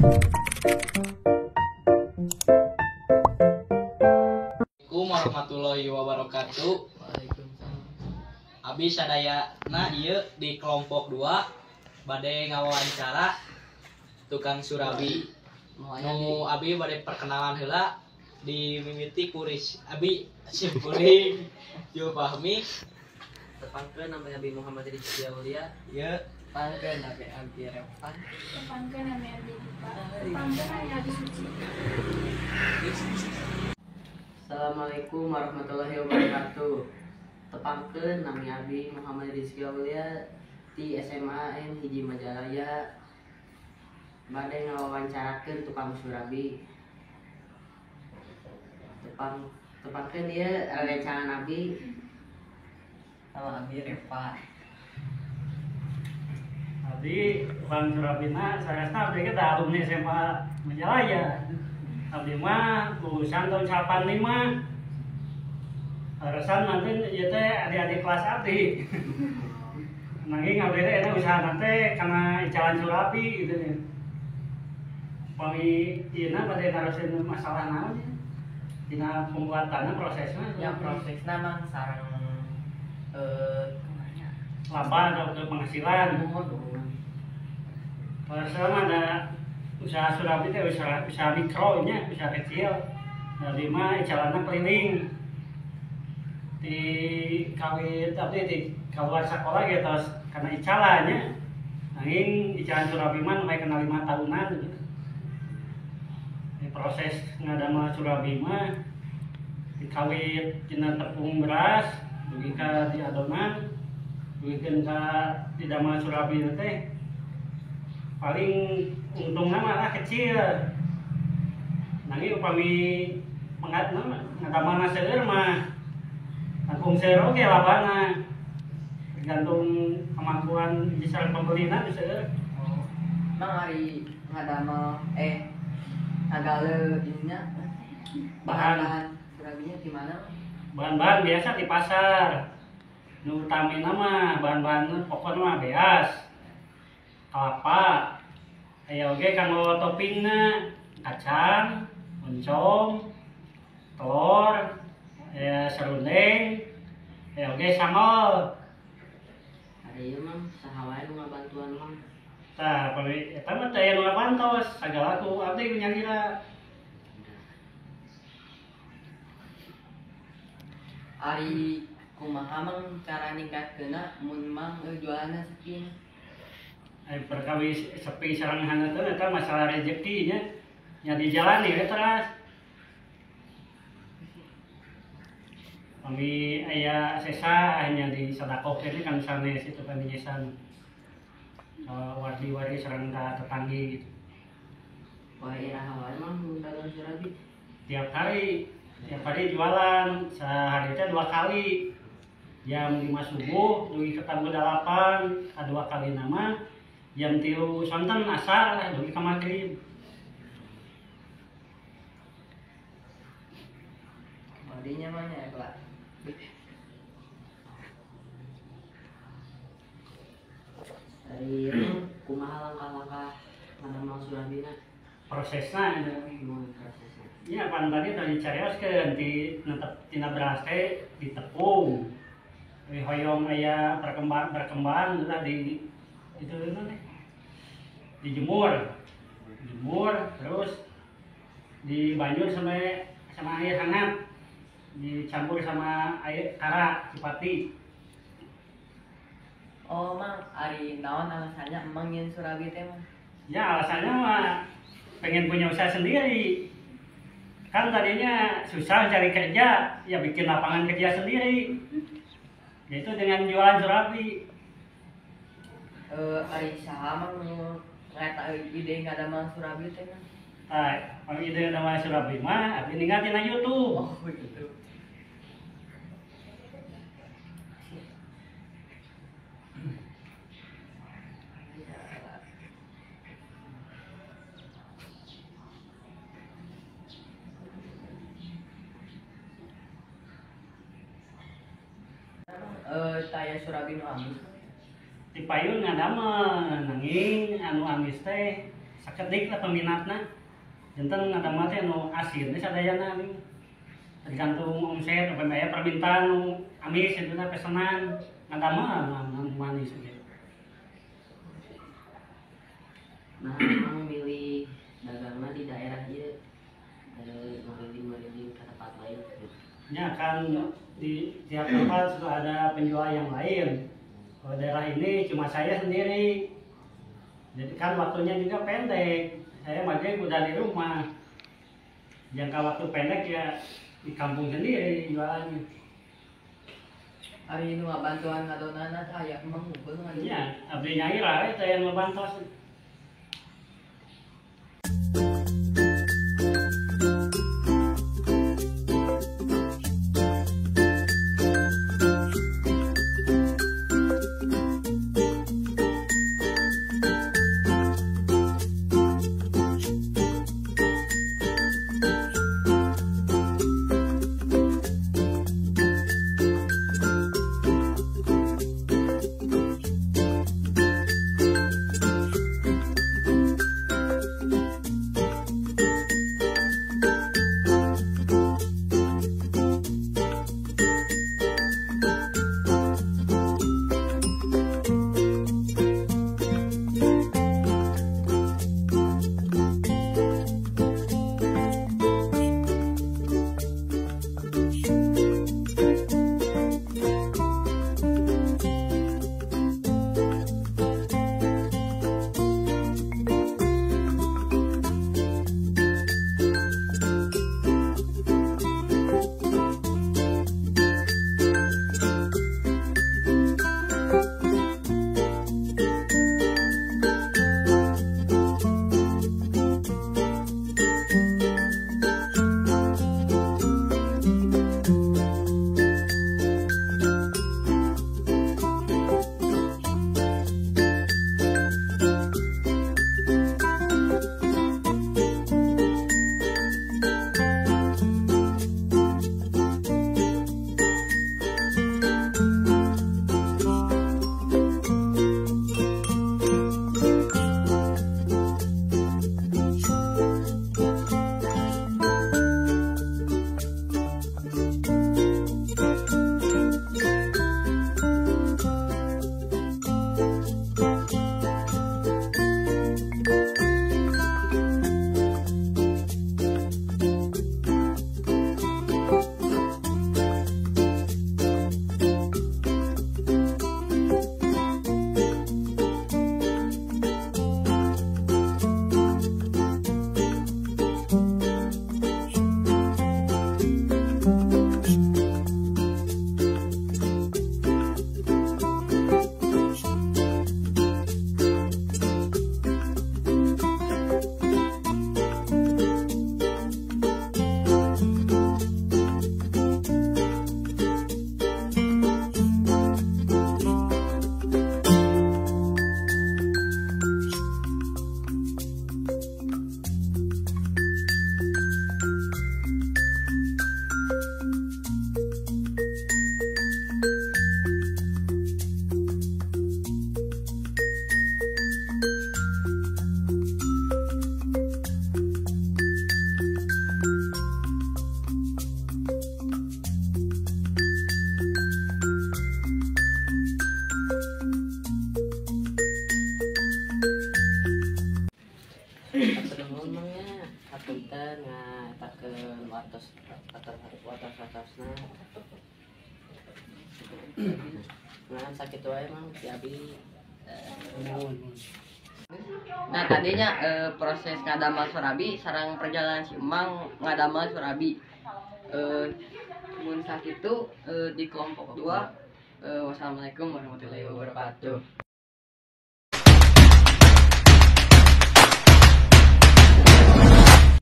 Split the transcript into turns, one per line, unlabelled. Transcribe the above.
Assalamualaikum warahmatullahi wabarakatuh.
Waalaikumsalam.
Abi sadayana ieu di kelompok 2 bade ngawawancara tukang surabi. Nu abi bade perkenalan heula dimimiti kuris. Abi simkuring Zulfahmi.
Tepangkeun nami Abi Muhammad Rizky Aulia.
Ieu
tepangkeun nami Abi Revan.
Tepangkeun nami Abi Dipa. Tepangkeun nami Abi Suci.
Assalamualaikum warahmatullahi wabarakatuh. Tepangkeun nami Abi Muhammad Rizky Aulia ti SMA N Hiji Majalaya. Bade ngawawancarakeun tukang surabi. Tepangkeun ieu rerencangan Abi
sama Abi Reva.
Abdi tukang surabina saresna abdi kita alumni SMA Majalaya. Abdi mah lulusan tahun 85. Leresan nanti ieu teh adik-adik kelas abdi. Nanging abdi teh eta usaha teh kana icalan surabi gitu nya. Pami ieu na bade narosin masalah naon nya? Dina pembuatanna prosesna
ya prosesna mah sareng
laba atau ke penghasilan. Kalau ada usaha surabi teh usaha mikro nya, usaha kecil. Dari mah icalanna keliling di kawit abdi di keluar sekolah gitu terus karena icalannya. Nanging icalan surabi mah mulai kena 5 tahunan gitu. Di proses ngadamel surabi mah dikawit tina tepung beras dugi ka di adonan dugi ka didamel surabi teh paling untungnya malah kecil. Nanging upami ngadamelna seueur mah langkung seueur oge labana. Tergantung kemampuan bisa pembelina seueur.
Oh, mang ari ngadamel ngagale ininya bahan-bahan surabinya gimana?
Bahan-bahan biasa di pasar. Nu utamina mah bahan-bahan pokokna mah beas, kelapa, aya oge kanggo toppingna kacang, oncom, telur, aya serundeng, aya oge sambal.
Ari ieu mah saha wae nu ngabantuan mah?
Tah, pami eta mah teh aya nu ngabantos, sagala ku abdi nyalira.
Ari kumaha mang cara ningkatkeunna mun mang jualanna sepi?
Perkawis sepi sareng haneuteun eta masalah rezeki nya. Nya dijalani we teras. Pami aya sesa hanya disedakohkeun kan sanes itu kan nyesan wardi-wardi sareng ka tetanggi gitu.
Wah, iraha wae mang dagang surabi?
Tiap hari jualan, sehari teh 2 kali. Jam 5 subuh dugi ka tamu 8, kadua kali nama jam 3 sonten asar lah dugi ka magrib.
Badinya mah nya lah.
Ari kumaha langkah-langkah ngadamel surabina?
Prosesna
prosesna.
Ya pan tadi tadi carioskeun ti tina beras teh ditepung. Hoyong aya perkembangan lah di itu nih dijemur terus dibanjur sama air hangat dicampur sama air kara cipati.
Oh mang ari naon alasannya emang nyen surabi teh mang?
Ya alasannya mah pengen punya usaha sendiri. Kan tadinya susah cari kerja, ya bikin lapangan kerja sendiri. Yaitu dengan jualan surabi.
Ari saha mang nu ngeta ide ngadamel surabi teh mah?
Tah, pami ide ngadamel surabi mah abdi ningal tina YouTube.
Oh gitu. Taya surabi nu amis
di payun ngadamel nanging anu amis teh Sakedik lah peminatna. Janten ngadamel teh nu asin teh sadayana abi. Tergantung omset apa aya permintaan nu amis itu na pesanan ngadamel anu manis gitu.
Nah, Mang milih dagangna di daerah ieu ngeliling-ngeliling ke tempat lain gitu.
Ya kan di tiap tempat sudah ada penjual yang lain. Kalau daerah ini cuma saya sendiri. Jadi kan waktunya juga pendek. Saya maghrib udah di rumah. Jangka waktu pendek ya di kampung sendiri jualannya.
Ari nu ngabantuan ngadonana aya Mang ngumpul ngadon.
Iya, abdi nyair we teh yang ngebantos.
Nuhun Mang nya, hapunten ngaetakeun watos watos-watosna. Ngan sakitu wae Mang ti abi.
Nah tadinya proses ngadamel surabi sareng perjalanan si Emang ngadamel surabi. Mun sakitu di kelompok 2. Wassalamualaikum warahmatullahi wabarakatuh.